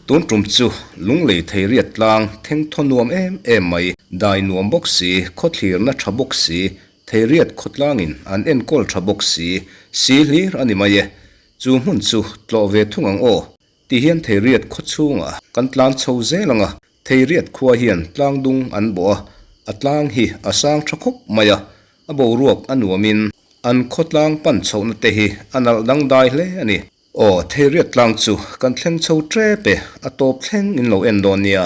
Tun tum chu lunglei thei riat tlang theng thaw nuam em em mai, dai nuam bawk si, khawthlirna tha bawk si, thei riat khawtlangin an enkawl tha bawk si, si hlir a ni mai e. Chu hmun chu tlawh ve thung ang aw. Ti hian thei riat khaw chhungah kan tlan chho zel ang a, thei riat khua hian tlang dung an bawh a, a tlang hi a sang tha khawp mai a, a boruak a nuamin an khawtlang pan chhohna te hi a nalh dangdai hle a ni. Aw, thei riat tlang chu kan thleng chho tep e, a tawp thleng in lo en dawn nia.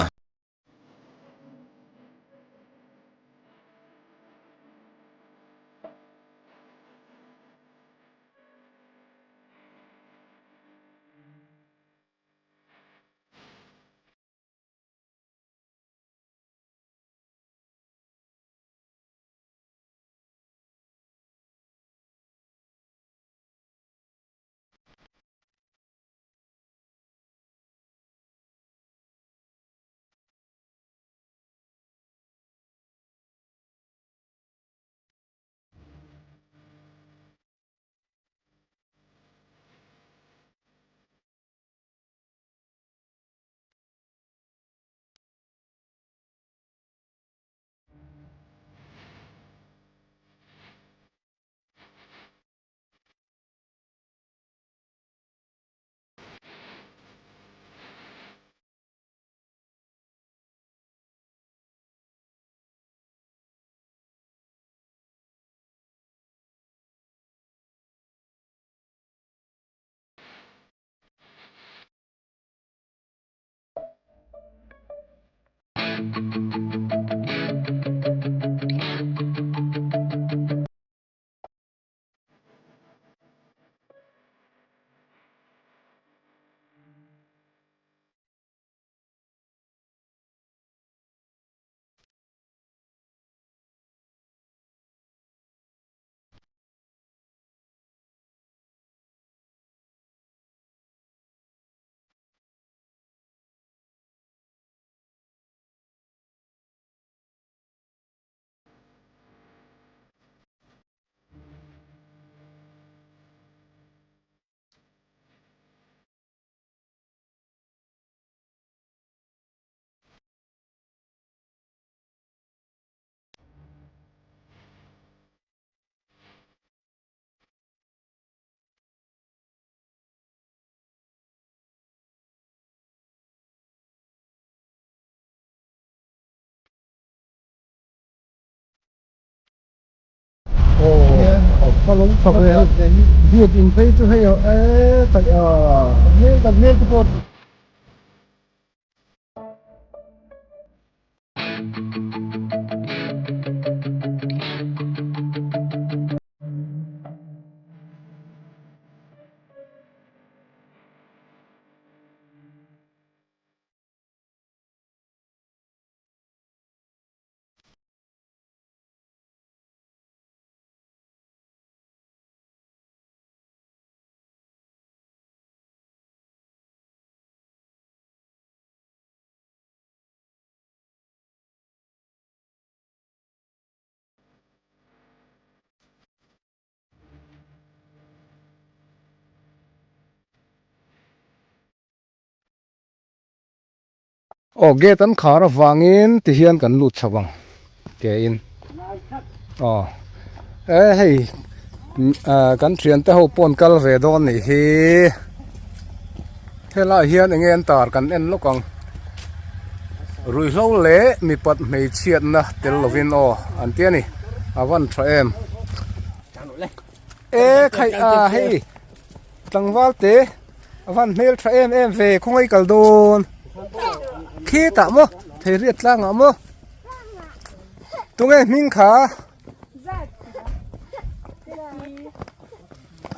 Biak in phei chu hei e tak a hmel tak hmel te pawh. Aw gate an khar avangin ti hian kan lut chho ang ke in aw e hei kan thian te ho pawh an kal ve dawn nih hi helaiah hian eng nge an tar kan en lawk ang ruihhlo leh mipat hmeichhiatna tel lovin aw an ti a ni a van tha em e khaih a hei tlangval te. A van hmel tha em em ve khawngaih kal dawn khitah maw theiriat tlangah maw tunge hming kha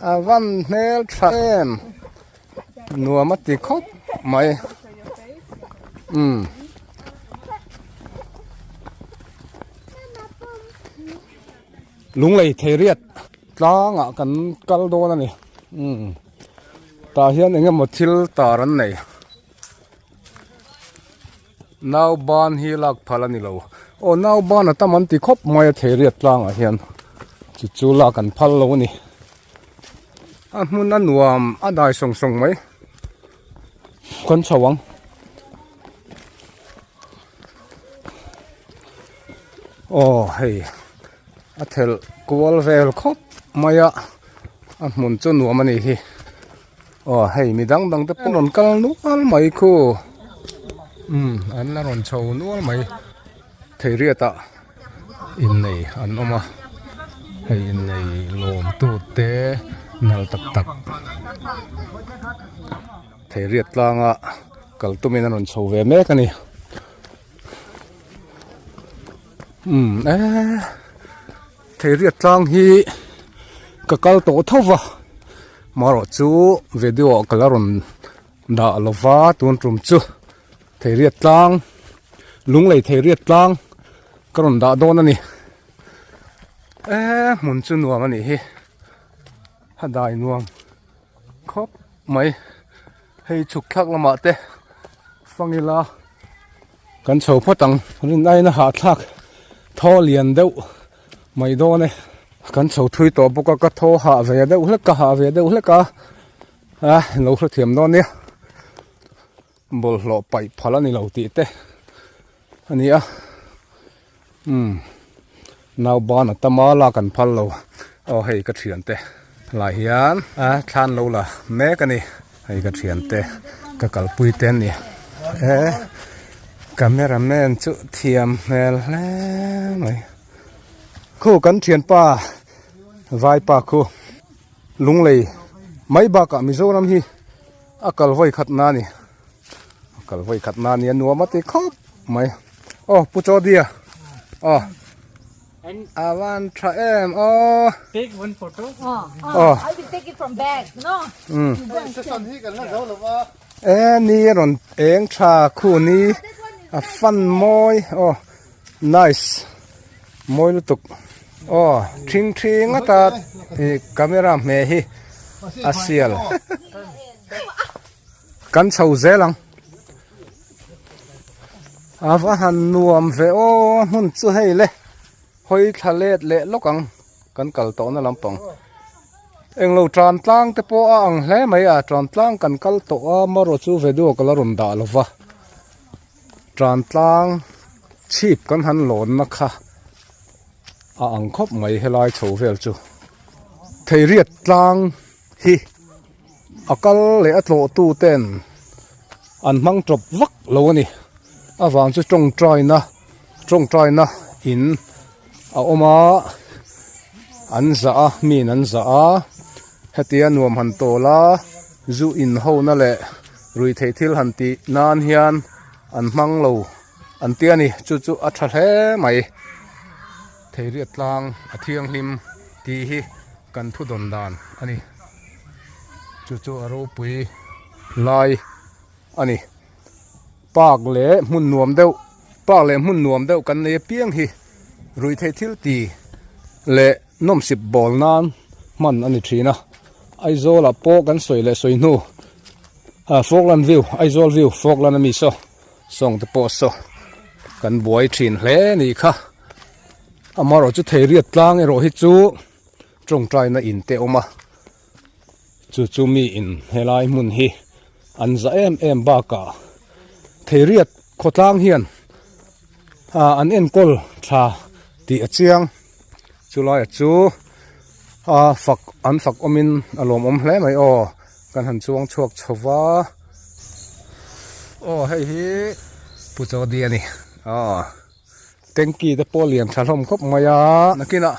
a van hmel tha em nuam a ti khawp mai umm lunglei theiriat tlangah kan kal dawn a ni umm. Tah hian eng emaw thil tar an nei nau ban hi lak phal a ni lo aw nau ban a tam an ti khawp mai a thei riat tlangah hian. Chu chu lak an phal lo a ni. A hmun a nuam a dai sawng sawng mai. Kan chho ang. Aw hei a thelh kual vel khawp mai a a hmun chu nuam a nih hi aw hei mi dang dang te pawh rawn kal nual mai khu umm an la rawn chho nual mai Theiriat ah innei an awm a hei innei lawm tu te nal tak tak Theiriat tlanga kal tumin a rawn chho ve mek a ni umm eee Theiriat tlang hi ka kal tawh tho va marawh chu video ah ka la rawn dah lova tun tum chu Theiriat tlang Lunglei Theiriat tlang ka rawn dah dawn a ni eee hmun chu nuam a nih hi a dai nuam khawp mai hei chhuk thlak lamah te fang ila kan chho phawt ang rin aiin a hahthlak thaw lian deuh mai dawn e kan chho thui tawh bawk a ka thaw hah ve deuh hlek ka hah ve deuh hlek a a lo hrethiam dawn nia. Bawlhhlawh paih phal a ni lo tih te a ni a umm nauban a tam a lak an phal lo aw hei ka thian te lai hian a thlan lo la mek a ni hei ka thian te ka kalpui te an ni e camera man chu thiam hmel hle mai khu kan thianpa vaipa khu lunglei mai bakah Mizoram hi. A kal vawi khat na ni a kal vawi khat na ni a nuam a ti khawp mai aw pu chawdia aw a van tha em aw Take one photo. Aw I will take it from back no um You go and stand. e ni a rawn eng tha khu ni a fan mawi aw nice mawi lutuk aw thing thing ata ih camera hmeh hi a sial kan chho zel ang a va han nuam ve aw hmun chu hei le hawi thla let leh lawk ang kan kal tawh na lampang englo tan tlang te pawh a ang hle mai a tan tlang kan kal tawh a marawh chu video ka la rawn dah lo va tan tlang chhip kan han lawn na kha a ang khawp mai helai chho vel chu. Theiriat tlang hi a kal leh a tlawh tu ten an hmang tawp vak lo a ni avang chu tawngtaina tawngtaina in a awm a an zah a min an zah a hetia nuam han tawl a zu in ho na leh ruihtheih thil han tih nan hian an hmang lo an ti a ni chu chu a tha hle mai. Theiriat tlang a thianghlim tih hi kan thu dawn dan a ni. Chu chu a ropui lai a ni. Park leh hmun nuam deuh park leh hmun nuam deuh kan nei apiang hi ruihtheih thil ti leh nawmsip bawl nan hman a ni thin a. Aizawl ah pawh kan sawi leh sawi hnu ah Falkland view Aizawl view Falkland ami saw. Sawng te pawh saw kan buai thin hle a nih kha amaherawh chu theiriat tlang erawh hi chu tawngtaina in te a awm a chu chu mi in helai hmun hi an za em em bakah theiriat khawtlang hian ah an enkawl tha tih a chiang chulaiah chu ah fak an fak awmin a lawmawm hle mai aw kan han chuang chhuak chho va aw hei hi Pu Chawdi a ni aw tanky te pawh lian tha hlawm khawp mai a nakinah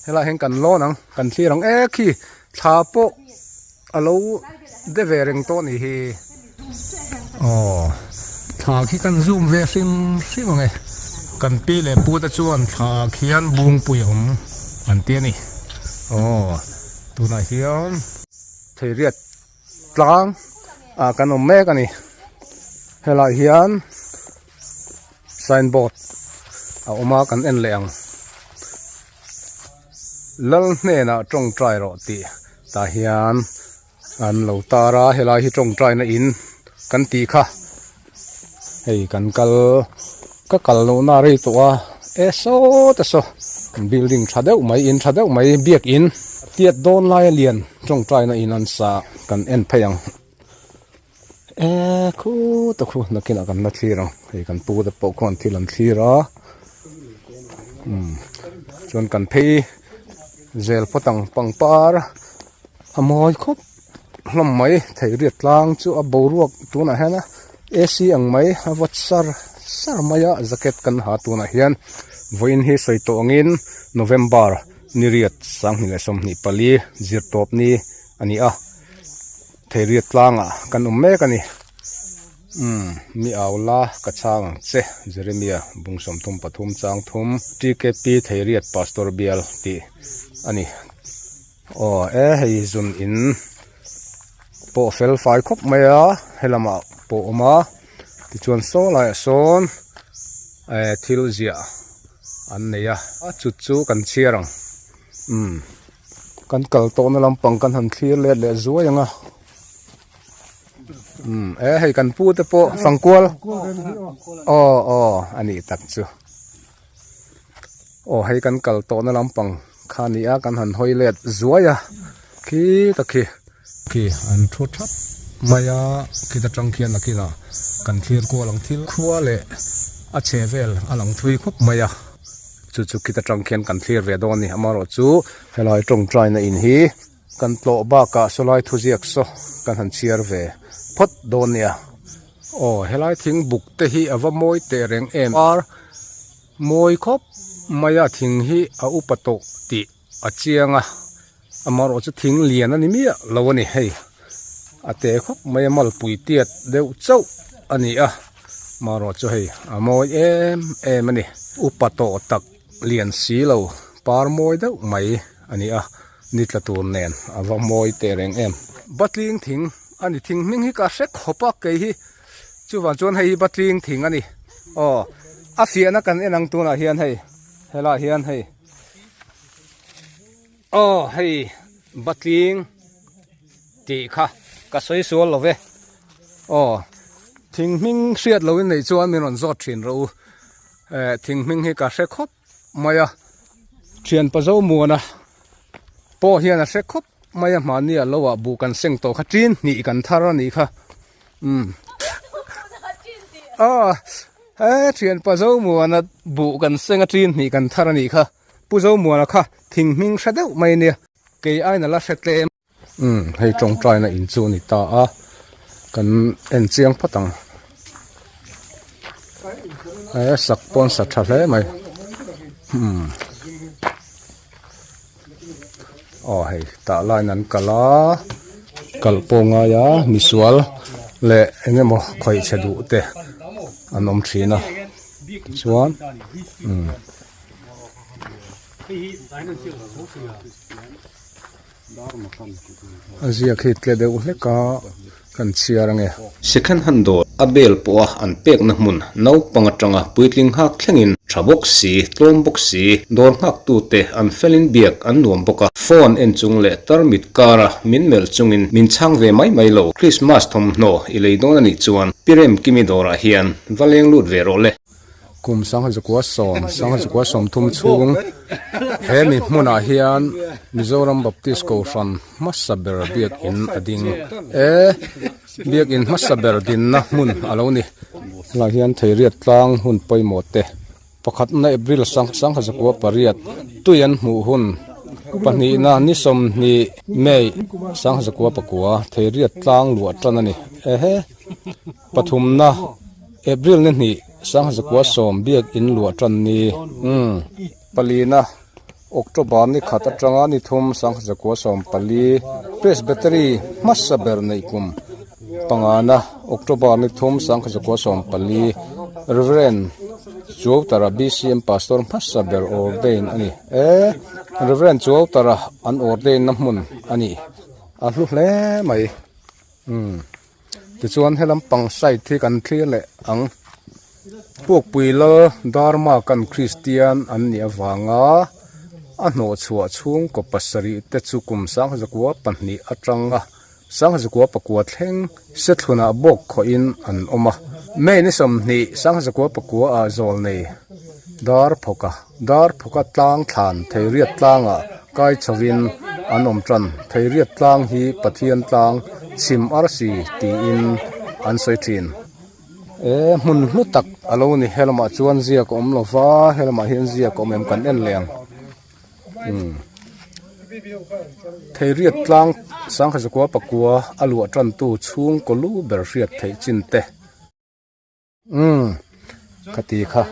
helaiah hian kan lawn ang kan thlir ang ek hi thla pawh a lo de ve reng tawh a nih hi aw thla khi kan zoom ve hrim hrim ang e kan pi leh pu te chuan thla khian bungpui a awm an ti a ni aw tunah hian theiriat tlang ah kan awm mek a ni helaiah hian signboard a awm a kan en leh ang. Lal hnenah tawngtai rawh tih tah hian an lo tar a helai hi tawngtaina in kan tih kha hei kan kal ka kal lohna a rei tawh a e saw te saw. Building tha deuh mai in tha deuh mai biakin tiat dawn laia lian tawngtaina in an sa kan en phei ang eee khuta khu nakinah kan la thlir ang hei kan pu te pawh khuan thil an thlir a umm chuan kan phei zel phawt ang pangpar a mawi khawp hlawm mai thei riat tlang chu a boruak tunah hian a AC ang mai a vawt sar sar mai a jacket kan ha tunah hian vawiin hi sawi tawh angin November ni riat 2024 zirtawp ni a ni a thei riat tlangah kan awm mek a ni umm mi au la ka chhang ang che Jeremia bung 33 chang thum TKP thei riat pastor bial tih a ni. Aw e hei zun in pawh fel fai khawp mai a helamah pawh a awm a tichuan saw laiah sawn eh thil ziah an nei a chu chu kan chhiar ang umm kan kal tawhna lampang kan han thlir let leh zuai ang a umm e hei kan pu te pawh fangkual aw aw a nih tak chu. Aw hei kan kal tawhna lampang kha a ni a kan han hawi let zuai a khi tak khi khi an thu thap mai a khita tang khian nakinah kan thlir kual ang thil khua leh a chhe vel a lang thui khawp mai a chu chu khita tang khian kan thlir ve dawn a ni amaherawhchu helai tawngtai na in hi kan tlawh bakah sawlai thuziak saw kan han chhiar ve phawt dawn nia. Aw helai thing buk te hi a va mawi teh reng em par mawi khawp mai a thing hi a upa tawh tih a chiang a amaherawh chu thing lian a ni miah lo a ni hei a te khawp mai a malpui tiat deuh chauh a ni a amaherawh chu hei a mawi em em a ni upa tawh tak lian si lo par mawi deuh mai a ni a ni tla tur nen a va mawi teh reng em. Batling thing a ni thing hming hi ka hre khawp a kei hi chuvang chuan hei hi batling thing a ni aw a fiahna kan en ang tunah hian hei helaiah hian hei aw hei batling tih kha ka sawi sual lo ve aw thing hming hriat loin neih chuan min rawn zawt thin rawh u eh thing hming hi ka hre khawp mai a thian pa zo muana pawh hian a hre khawp mai a hmahni a lo ah buh kan seng tawh kha tin hnih kan thar a nih kha umm aw he thian pa zo muana buh kan seng a tin hnih kan thar a nih kha pu zo muana kha thing hming hre deuh mai ania kei aina la hre tlem. Umm hei tawngtaina in chu a ni ta a kan en chiang phawt ang he sak pawn sa tha hle mai umm aw hei tah laiin an kal a kal pawh ngai a misual leh eng emaw khawih chhe duh te an awm thin a tichuan umm. A ziak hi tle deuh hlek a kan chhiar ange. Second hand dawr a bel pawha an pekna hmun naupang atanga puitling nghak thlengin tha bawk si, tlawm bawk si, dawr nghaktute an felin biak an nuam bawk a, phone en chung leh tarmit kara min melh chungin min chhang ve mai mai lo. Christmas thawmhnaw i lei dawn a nih chuan Pi Remkimi dawrah hian va leng lut ve rawh le. Kum 1910, 1930 chhung he mi hmunah hian Mizoram Baptist Kohhran hmasa ber biakin a ding e, biakin hmasa ber dinna hmun a lo ni. Helaiah hian Theiriat tlang hun pawimawh te pakhatna April 1908 tui an hmuh hun pahnihna ni 20 May 1909 Theiriat tlang luah tan a ni. Ehe. Pathumna, April ni hnih, 1910 biak in luah tan ni. Umm. Palina, October ni khat atanga ni thum, 1914 Presbytery hmasa ber neih kum. Pangana, October ni thum, 1914 Reverend Chuautara BCM Pastor hmasa ber ordain a ni. E, Reverend Chuautara an ordain na hmun a ni. A hlu hle mai. Umm. Tichuan helam pang side hi kan thlir leh ang. Pukpui lal Dharma kan Kristian an nih avanga a hnawh chhuah chhungkaw pasarih te chu kum 1902 atanga 1909 thleng Sethlunah bawk khawhin an awm a. May ni 20 1909 ah zawl nei. Darphawka Darphawka tlang thlan Theiriat tlangah kai chhovin an awm tan. Theiriat tlang hi Pathian tlang chhim arsi tiin an sawi thin. E hmun hlu tak a lo ni. Helamah chuan ziak a awm lo va, helamah hian ziak a awm em kan en leh ang. Umm Theiriat tlang Sangkhazakua pakua a luah tantu chhungkaw lu ber hriat theih chin te. Umm ka ti kha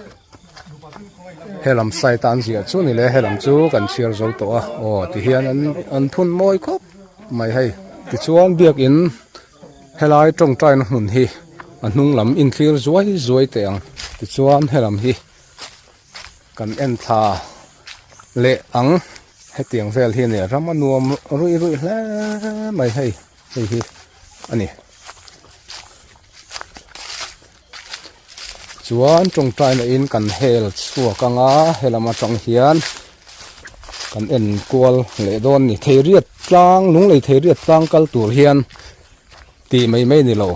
helam side a an ziah chu ni le helam chu kan chhiar zo tawh a aw tihian an an phun mawi khawp mai hei tichuan biakin helai tawngtaina hmun hi a hnung lam inthlir zuai zuai teh ang tichuan helam hi kan en thla leh ang hetiang vel hi a ni ram a nuam ruih ruih hle mai hei. Hei hi a ni. Chuan tawngtaina in kan hel chhuak anga helam atang hian kan en kual leh dawn ni. Theiriat tlang lunglei theiriat tlang kal tur hian tih mai mai ni lo.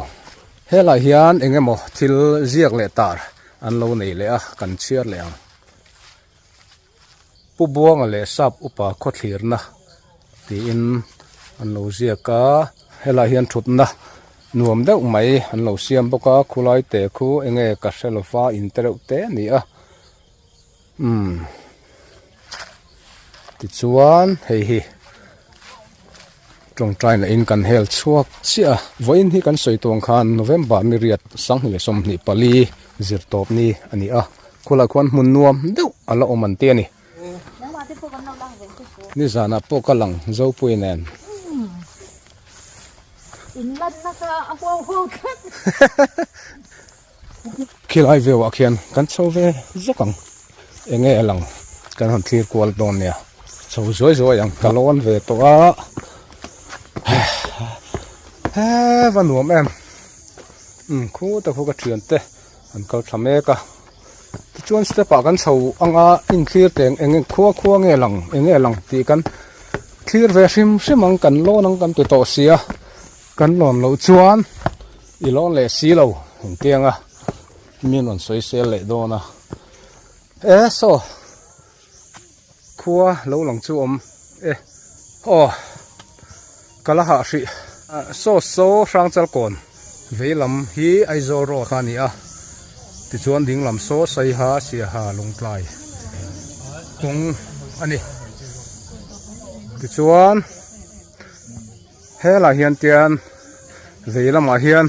Helai hian eng emaw thil ziak leh tar an lo nei leh a kan chhiar leh ang. Pu Buanga leh Sap upa khawthlirna tiin an lo ziak a, helai hian thutna nuam deuh mai an lo siam bawk a, khulai te khu enge ka hre lova in te reuh te a ni a, umm tichuan hei hi tawngtai lah in kan hel chhuak chiah a, vawiin hi kan sawi tawng khan November ni riat 2024 zirtawp ni a ni a. Khulai khuan hmun nuam deuh a la awm an ti a ni. Nizanah pawh ka lang Zopui nen. Khilai veuah khian kan chho ve zawk ang. Eng nge a lang kan han thlir kual dawn nia. Chho zuai zuai ang ka lawn ve tawh a. He va nuam em. Umm khuta khu ka thian te. An kal thla mek a, tichuan step ah kan chho anga inthlir teng eng eng khua khua nge lang eng nge lang tih kan thlir ve hrim hrim ang kan lawn ang kan ti tawh si a, kan lawn loh chuan i lawn leh si lo engtiang a mi an rawn sawi sel leh dawn a, e saw khua lo lang chu awm e aw ka la hah hrih saw saw hrangchal kawn vei lam hi Aizawl road kha a ni a tichuan ding lam saw Saiha Siaha Lawngtlai kawng a ni tichuan helai hian tian vei lamah hian.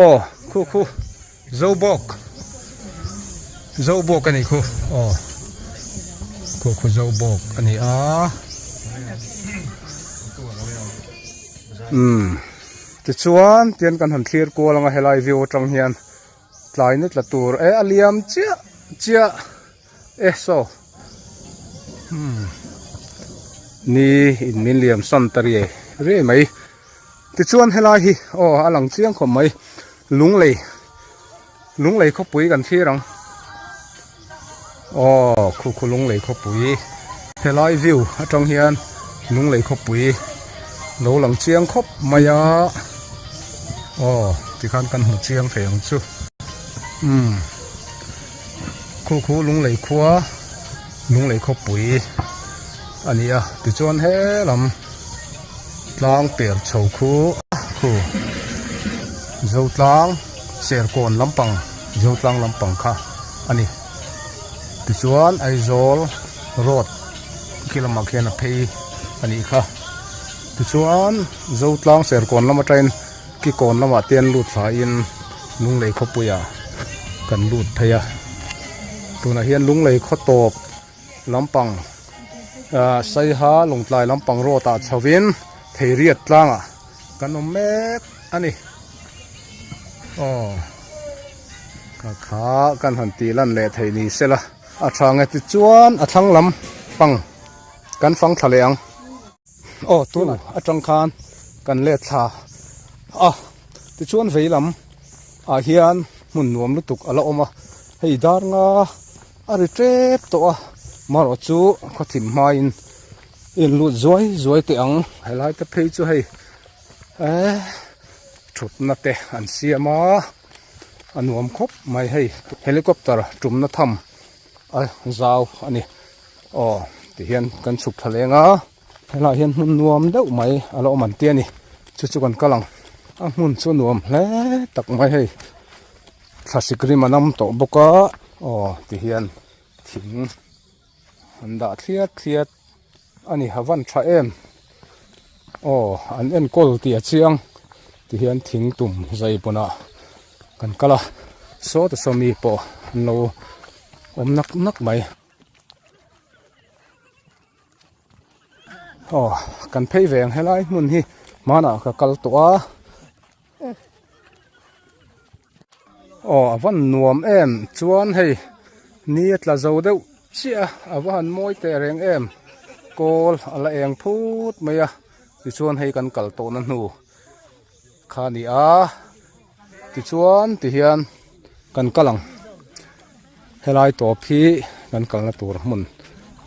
Aw khu khu Zobawk Zobawk a ni khu aw khu khu Zobawk a ni a umm tichuan tian kan han thlir kual anga helai view atang hian tlai ni tla tur e a liam chiah chiah e saw umm ni in min liam san ta riai riai mai. Tichuan helai hi aw a lang chiang khawp mai lunglei lunglei khawpui kan thlir ang aw khu khu lunglei khawpui helai view atang hian lunglei khawpui lo lang chiang khawp mai a aw tikhan kan hmu chiang thei ang chu umm khu khu lunglei khua lunglei khawpui a ni a tichuan he lam. Tlang per chho khu khu Zotlang Serkawn lampang Zotlang lampang kha a ni. Tichuan Aizawl road khi lamah khian a phei a nih kha. Tichuan Zotlang Serkawn lam atangin Kikawn lamah te an lut thlain Lunglei khawpuiah kan lut phei a. Tunah hian Lunglei khaw tawp lampang ah Saiha Lawngtlai lampang road ah chhovin Theiriat tlangah kan awm mek a ni. Aw ka kha kan han tih lan leh theih ni sela a tha nge tichuan a thlang lam pang kan fang thla leh ang. Aw tun atang khan kan let thla a tichuan vei lam ah hian hmun nuam lutuk a la awm a hei dar nga a ri tep tawh a marawh chu khawthim hmain in lut zuai zuai teh ang helai te phei chu hei eh thutna te an siam a a nuam khawp mai hei helicopter tumna tham. a zau a ni. Aw tihian kan chhuk thla leng a helaiah hian hmun nuam deuh mai a la awm an ti a ni chu chu kan kal ang a hmun chu nuam hle tak mai hei thlasik rim a nam tawh bawk a aw tihian thing an dah thliat thliat a ni a van tha em aw an enkawl tih a chiang tihian thing tum zai pawnah kan kal a sawta saw mi pawh an lo awm nak nak mai. Aw kan phei ve ang helai hmun hi hmanah ka kal tawh a aw a van nuam em chuan hei ni a tla zo deuh chiah a a va han mawi teh reng em kawl a la eng phut mai a tichuan hei kan kal tawhna hnu kha a ni a. Tichuan tihian kan kal ang helai tawp hi kan kalna tur hmun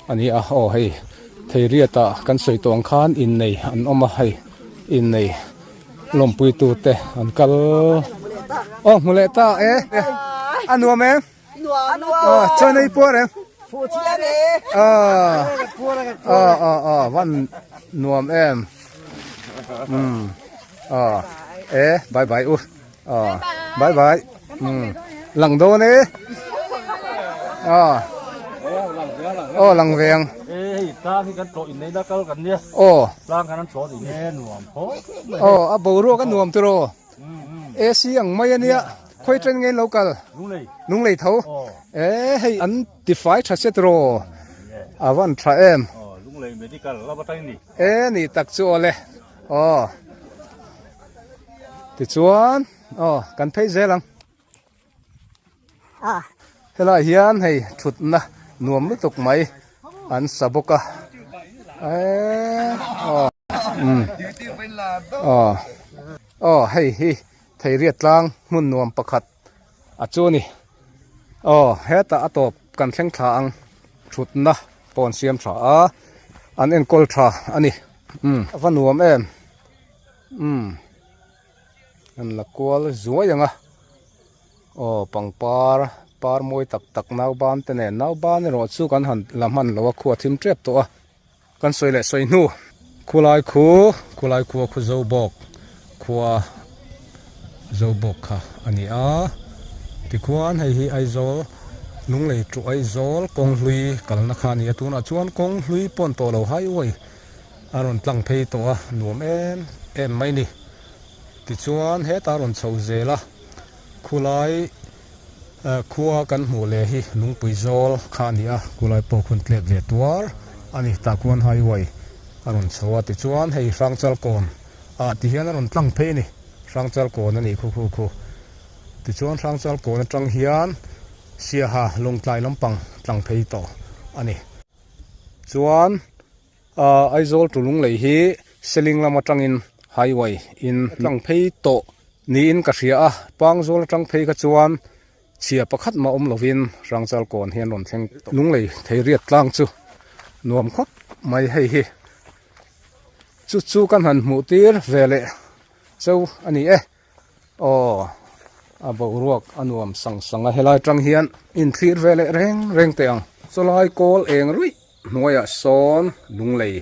a ni a aw hei theiriat ah kan sawi tawh ang khan innei an awm a hei innei lawmpui tu te an kal aw hmu leh ta e a nuam em aw chuan ei puar em aw aw aw van nuam em. Um aw e bye bye u aw bye bye um lang dawn e aw aw lang ve ang e hei tlang hi kan tlawh in nei na kal kan nia aw tlang kan an tlawh ni e nuam tho aw a boruak a nuam tiraw AC ang mai ania khawi chen nge lo kal lunglei lunglei tho e hei an tifai tha se tiraw a van tha em lunglei medical lama tang ni E ni tak chu awle aw tichuan aw kan phei zel ang helaiah hian hei thutna nuam lutuk mai an sa bawk a eee aw umm aw aw hei hi Theiriat tlang hmun nuam pakhat a chu a ni. Aw hetah a tawp kan thleng thla ang thutna pawh an siam tha a an enkawl tha a ni umm a va nuam em umm an la kual zuai ang a aw pangpar par mawi tak tak nauban te nen nauban erawh chu kan han la hman lo a khua thim tep tawh a. Kan sawi leh sawi hnu khulai khu khulai khua khu zo bawk khua zo bawk kha a ni a tikhuan hei hi Aizawl Lunglei to Aizawl kawng hlui kalna kha a ni a tunah chuan kawng hlui pawn tawh lo highway a rawn tlang phei tawh a nuam em em mai ni tichuan hetah a rawn chho zel a khulai. Khua kan hmuh leh hi lungpui zawl kha a ni a, khulai pawh khun tlep ve tuar a ni. Tah khuan highway a rawn chho a, tichuan hei Hrangchal kawn ah ti hian a rawn tlang phei a ni, Hrangchal kawn a nih khu khu khu. Tichuan Hrangchal kawn atang hian Siaha Lawngtlai lampang tlang phei tawh a ni. Chuan Aizawl to Lunglei hi Seling lam atangin highway in tlang phei tawh niin ka hria a, Pangzawl atang phei kha chuan chhia pakhat mah awm lovin Hrangchal kawn hi an rawn thleng tawh. Lunglei Theiriat tlang chu nuam khawp mai hei hi chu chu kan han hmuh tir ve leh cheu a ni e. Aw, a boruak a nuam sang sang a, helai tang hian inthlir ve leh reng reng teh ang. Chawlai kawl eng ruih hnuaiah sawn Lunglei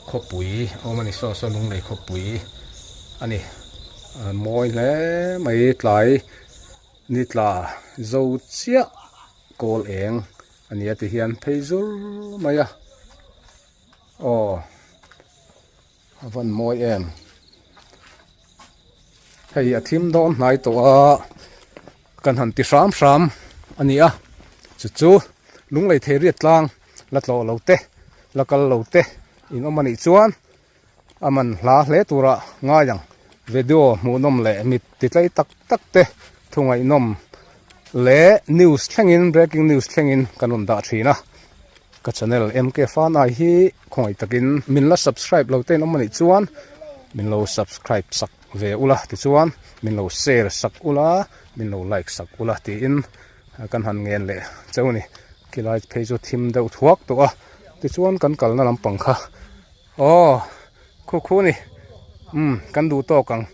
khawpui a awm a ni, saw saw Lunglei khawpui a ni. A mawi hle mai tlai ni tla zo chiah kawl eng a ni a ti hian phei zur mai a, aw. A van mawi em. Hei a thim dawn hnai tawh a, kan han ti hram hram a ni a, chu chu Lunglei Theiriat tlang la tlawh lo te, la kal lo te in awm a nih chuan a man hla hle tura ngai ang. Video hmuhnawm leh mit ti tlei tak tak te thungaihnawm leh news thlengin breaking news thlengin kan rawn dah thin a. Ka channel MK Fanai hi khawngaih takin min la subscribe lo te in awm anih chuan min lo subscribe sak ve ula tichuan min lo share sak ula min lo like sak ula tiin kan han ngen leh cheu a ni. Khilai phei chu thim deuh thuak tawh a tichuan kan kalna lampang kha aw khu khu a ni umm kan duh tawk ang.